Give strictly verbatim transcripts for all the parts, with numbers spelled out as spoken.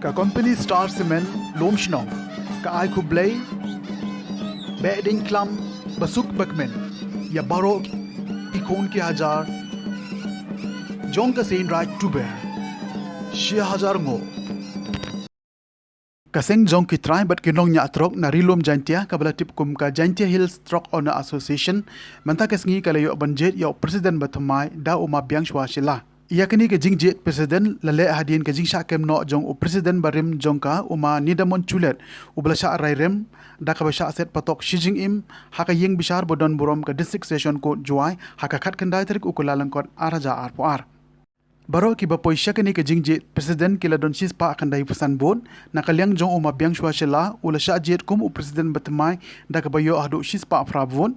Ka company Star Cement Lumshnong ka ai khublei behdeiñ khlam basuk bakmen ïa baroh ki khun ki hajar jong ka seng Raij Tuber. Shi hajar nguh. Ka seng jong ki trai bad ki nongñiah trok na Ri Lum Jaintia kaba la tip kum ka Jaintia Hills Truck Owner Association mynta ka sngi ka la ïoh ban jied ïa u president ba thymmai da u Ma Biangshwa Shylla. Ïa kane ka jingjied president la leh hadien ka jingshah kem noh jong u president barim jong ka, u Ma Nidamon Chulet, uba la shah rai rem da kaba shah set patok shi jingim ha ka ïing bishar ba don burom ka District Session Court Jowai ha ka khatkhyndai tarik u Kyllalyngkot ar hajar arphew ar. Baroh kiba poi sha kane ka jingjied president ki la don shispah khyndaiphew san vote. Na ka liang jong u Ma Biangshwa Shylla, u la shah jied kum u president ba thymmai da kaba ïoh haduh shispah phra vote.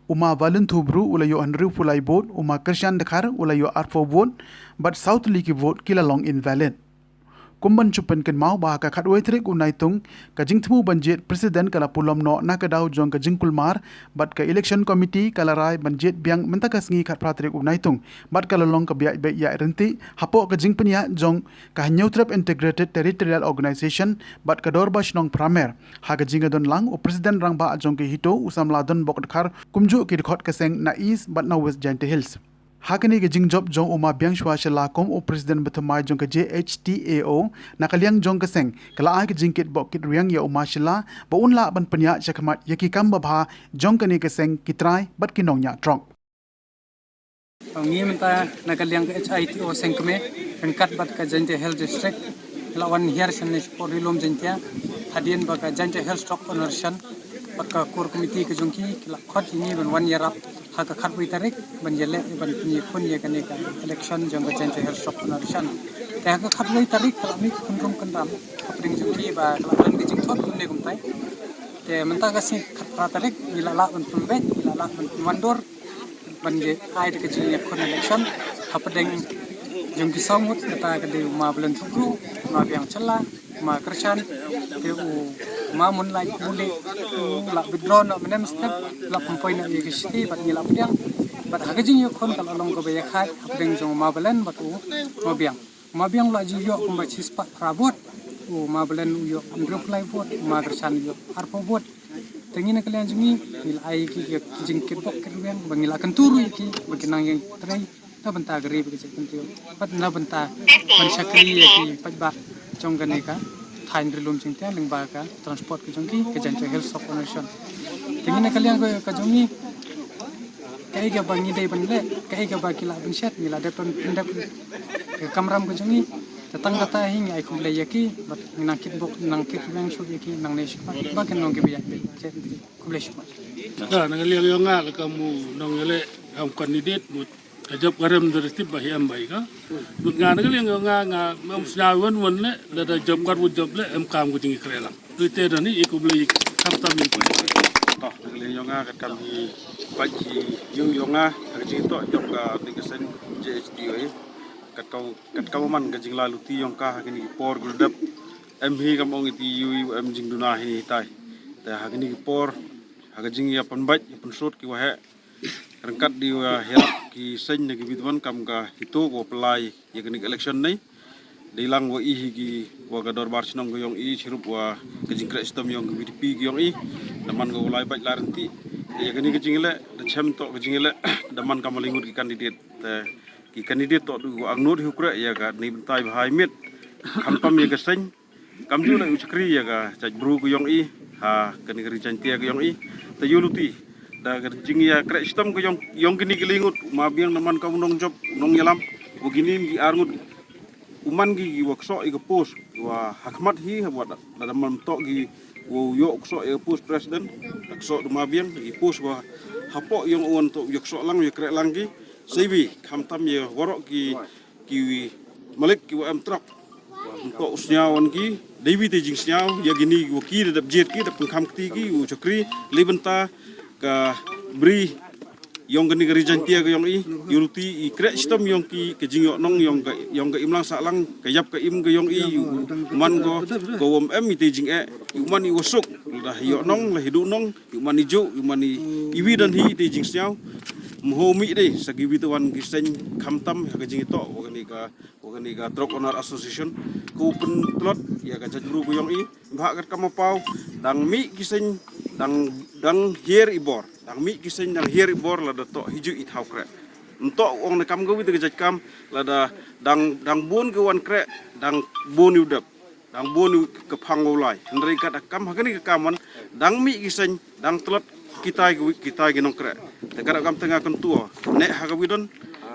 U Ma Valenthu Bru u la ïoh hynriewphew lai vote, u Ma Kyrshan Dkhar u la ïoh arphew vote, bad saw tylli ki vote ki la long invalid. Kum ban shu pynkynmaw ba ha ka khatwei tarik u Naitung ka jingthmu ban jied president ka la pulom noh na ka daw jong ka jingkulmar, bad ka election committee ka la rai ban jied biang mynta ka sngi khatphra tarik u Naitung, bad ka la long kaba ïaid beit ïaid ryntih hapoh ka jingpynïaid jong ka Hynñiewtrep Integrated Territorial Organization bad ka Dorbar Shnong Pramer. Ha ka jingïadon lang u president rangbah jong ka HITO, u samla Donbok Dkhar, kumjuh ki dkhot ka seng na East bad na West Jaintia Hills. Ha kane ka jingjop jong u Ma Biangshwa Shylla kum u president ba thymmai jong ka J H T A O, na ka liang jong ka seng ka la ai ka jingkitbok kitrwiang ïa u Ma Shylla ba un lah ban pynïaid shakhmat ïa ki kam babha jong kane ka seng, ki trai bad ki nongñiah trok. Ngi mynta na ka liang ka H I T O Sengkmie ryngkat bad ka Jaintia Hills District la wan hiar shane shapoh Ri Lum Jaintia, hadien ba ka Jaintia Hills Truck Owner Association bad ka core committee ka jong ki ki la khot ïa ngi ban wan ïarap ha ka khatwei tarik ban ïaleh ban pynïakhun ïa kane ka election jong ka Jaintia Hills Truck Owner Association. Te ha ka khatwei tarik ka la mih khynrum khynram hapdeng jong ki ba ka la don ka jingthut kumne kumtai. Te mynta ka sngi khatphra tarik ngi la lah ban pynbeit, ngi la lah ban pynwandur ban ïa ai da ka jingïakhun election hapdeng jong ki saw ngut, kata ka dei u Ma Valenthu Bru, Ma Biang Shylla, Ma Kyrshan, te u Ma Moonlight Muli u la withdraw noh mynne mynstep, la pynpoi noh ïa ka shithi bad ngi la pdiang. Bad ha ka jingïakhun ka la long kaba ïakhaiñ hapdeng jong u Ma Valen bad u Ma Biang. Ma Biang u la ju ïoh kumba shispah phra vote, u Ma Valen u ïoh hynriewphew lai vote, u Ma Kyrshan u ïoh arphew vote. Te ngi na ka liang jong ngi ngi la ai ki, ki jingkitbok kitrwiang ba ngi la kyntu ruh ïa ki ba ki nang ïeng trei na bynta ka ri bad ka jaitbynriew bad na bynta ban shakri ïa ki paidbah jong kane ka thaiñ Ri Lum Jaintia lyngba ka transport ka jong ki, ka Jaintia Hills Truck Owner Association. Te ngi na ka liang ka, ka jong ngi, kaei kaba ngi dei ban leh, kaei kaba ki lah ban shet, ngi la dep ban pyndep ka kamram ka jong ngi. Te tang kata hi ngi ai khublei ïa ki bad ngi nang kitbok, nang kitrwiang shuh ïa ki nangne shakhmat ba kin long kiba ïaid beit. Khublei shibun. Ka na ka liang jong nga la ka mu nongïaleh, kam candidate, mut ka jop ka rem da tip ba hi em bai ka. Mut nga na ka liang jong nga, nga mem sñiaw wan wan le, da da jop ka wut jop le, em kam ka jingïakhreh lang. Te da ni i khublei khamtam i poi. To, na ka liang jong nga ka kam hi pait hi ïing jong nga, ha ka jingtoh jong ka ni ka seng J H T O A. Kat ka, kat ka man ka jingla luti jong ka ha kini ki por ki dep. Em hi kam ong iti yu yu em jingduna hi ni hitai. Te ha kini ki por, ha ka jingïapynbeit, ïapynsut ki waheh. Ryngkat di wa hiap ki seng na ki bidwan kam ka HITO wa pynlai ïa kini ki election nei. Dei lang wa i hi ki wa ka dorbar shnong ka yong i, chirup wa ka jingkreh shitom yong ka V D P ka yong i. Da man ka u lai bad lai rynti. Ïa kini ki jingleh, da chem toh ka jingleh, da man kam lyngngut ki candidate. Te ki candidate toh du wa angnud hi u kreh ïa ka ni bynta ba hai mit. Khamtam ïa ka seng. Kam ju la u chakri ïa ka jaitbru ka yong i, ha kani ka ri Jaintia ka yong i. Te yu luti da ka jingïakreh shitom ka yong, yong kini ki lyngngut, Ma Biang na man ka u nongjop, u nongïalam. Wa kini ki arngut u man ki, ki wa ksoh ïa ka post, wa ha khmat hi, wa da, da man toh ki wa u ïoh ksoh ïa ka post president, ksoh da Ma Biang, ki post wa hapoh yong u wan toh u ïoh ksoh lang, u ïoh kreh lang ki. Seiwi khamtam ïa waroh ki, ki malik ki wa em truck. Toh u sñiaw wan ki, dei wi te jingsñiaw ïa kini wa ki da dap jied ki, da pynkham kti ki u chakri, lei bynta ka bri yong kani ka ri Jaintia ka yong i, yu luti i kreh shitom yong ki, ka jingïoh nong yong ka, yong ka imlang sahlang, ka ïap ka im ka yong i, u man ko, ko wam em i te jingeh, u man i wa suk, la hi ïoh nong, la hi duh nong, u man i ju, u man i, i wi dan hi i te jingsñiaw. Mho mih dei sa kiwi te wan ki seng khamtam ha ka jingitoh wa kani ka wa kani ka Truck Owner Association, ko pyntlot ïa ka jaitbru ka ïong i. Bha kat kam paw dang mih ki seng dang dang hiar i bor, dang mih ki seng dang hiar i bor lada toh hiju i thaw kreh. Ntoh ong ne kam kawi te ka jait kam lada dang dang bun ki wan kreh, dang bun i u dep, dang bun i ka phang u lai. Hynrei kat kam ha kani ka kam wan dang mih ki seng dang tlot kitai ki kitai ki nongkreh. Te kat kam te nga kyntu ne ha kawi don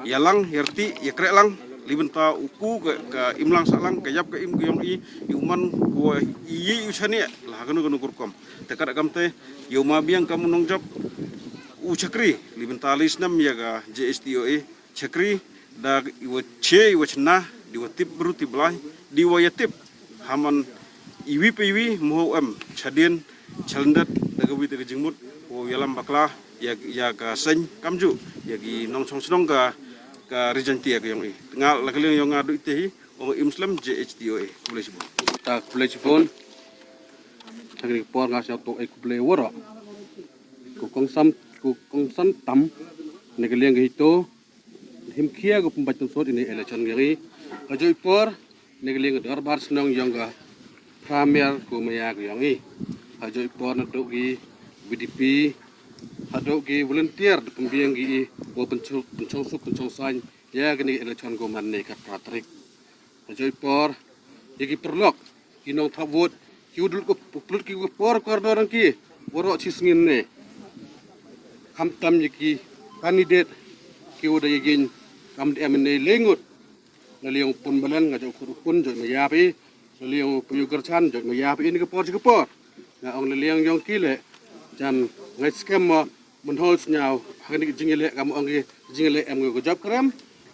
ïa lang ïa rti ïa kreh lang. Li bynta u ku ka ka im lang sa lang ka ïap ka im ka ïong i i u man ko i i u chane la ha kanu kanu kurkom. Te kat kam te ïa u ma biang kam u nongjop u chakri li bynta li snem ïa ka J H T O A chakri da i wa che i wa chna di wa tip bru tip blai di wa ya tip haman iwi pa iwi mo em chadien chalendet da ka wi da ka jingmut ko ya lam bakla ya ya ka seng kamju ya ki nong chong chnong ka ka rijan tia ka yong i nga la ka liang yong nga du ite hi ong im slem J H T O A. Khublei shibun. Ta khublei shibun. Ta ka por nga sha to ai khublei wara. Ko kong sam ko kong san tam ne ka liang ka hito. Him khia ko pembac pensut ini election gari. Hajoi por ne ka liang ka dorbar senong yong ka pramer ko maya ko yong i. Hajoi por na dok ki V D P hadok ki volunteer da pembiang ki i ko penchong penchong suk penchong sain ya kini election ko man ne ka pratrik. Hajoi por ya ki perlok ki nong thap vote ki udul ko plut ki por kor dorang ki waro chi sngin ne. Khamtam ya ki kandidet ki uda ya gin kam de M N A lengut. Laliang pun balen nga jok pun jok ma yap i. Laliang puyu gerchan jok ma yap i ni ka por chi ka por. Nga ong laliang yong ki le jan ngai skem ma. Mun hol sñiaw ha kani ka jingïaleh kam ong ki jingïaleh em ngi ka jop krem.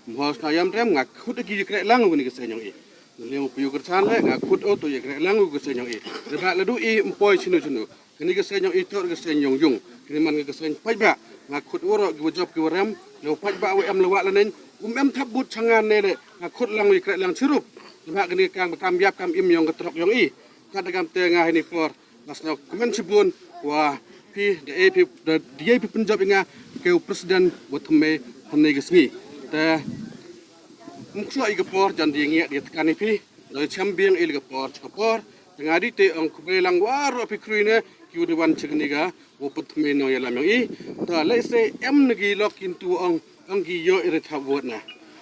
Mun hol sñiaw yam krem nga khut ki kreh lang ngi ka seng yong i. Ngi liang pu yu kyrchan le nga khut o tu ïa kreh lang ngi ka seng yong i. Rebak la du i mpoi chinu chinu. Kani ka seng yong i tor ka seng yong yung. Kani man ka seng paidbah nga khut waro ki wa jop ki wa rem. Le paidbah wa em le wa la neng um em thap but changan ne le nga khut lang ïa kreh lang chirup. Rebak kani ka kang ba kam yap kam im yong ka trok yong i. Kat da kam te nga hini por. Nga sñiaw kmen shibun wa phi da e phi da diei phi pynjop ïa nga ke u president wa thymmai hangne ka sngi. Te ym ksuwa ïa ka por jan di ngi di tkan ïa phi da chem biang ïa ka por cha ka por. Te nga di te ong khublei lang waroh phi khrui ne ki u di wan cha kani ka wa pynthymmai nongïalam yong i. Te lehse em na ki lok kintu ong Ong ki ïoh i re thap vote na.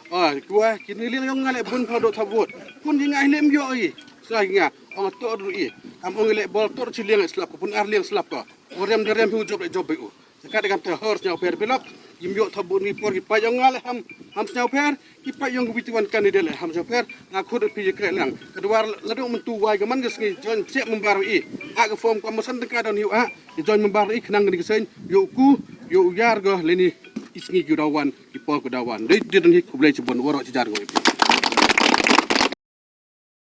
Ah, kua kini liang yong nga le bun pha do thap vote. Pun ki nga le ym ïoh i. Sa ki nga ong to ru i. Am ong le bol to chi liang slap ko pun ar liang slap ko. O rem de rem hu job le job u. Sa ka de kam te hor sñiaw pher bilok. Im ïoh thap vote ni por ki pa yong nga le ham ham sñiaw pher. Ki pa yong witi wan kan ni de le ham sñiaw pher. Nga khut pi ye kre lang. Ka dwar la do mentu wai ka man ka sngi join se member i. A ka form ka ma san tengka don yu a. Ki join member i khnang ni ka seng yu ku yu yar go le ni. I sngi ki dawan i por ku dawan dei dei dei khublei chibun waro chi jar ngoi.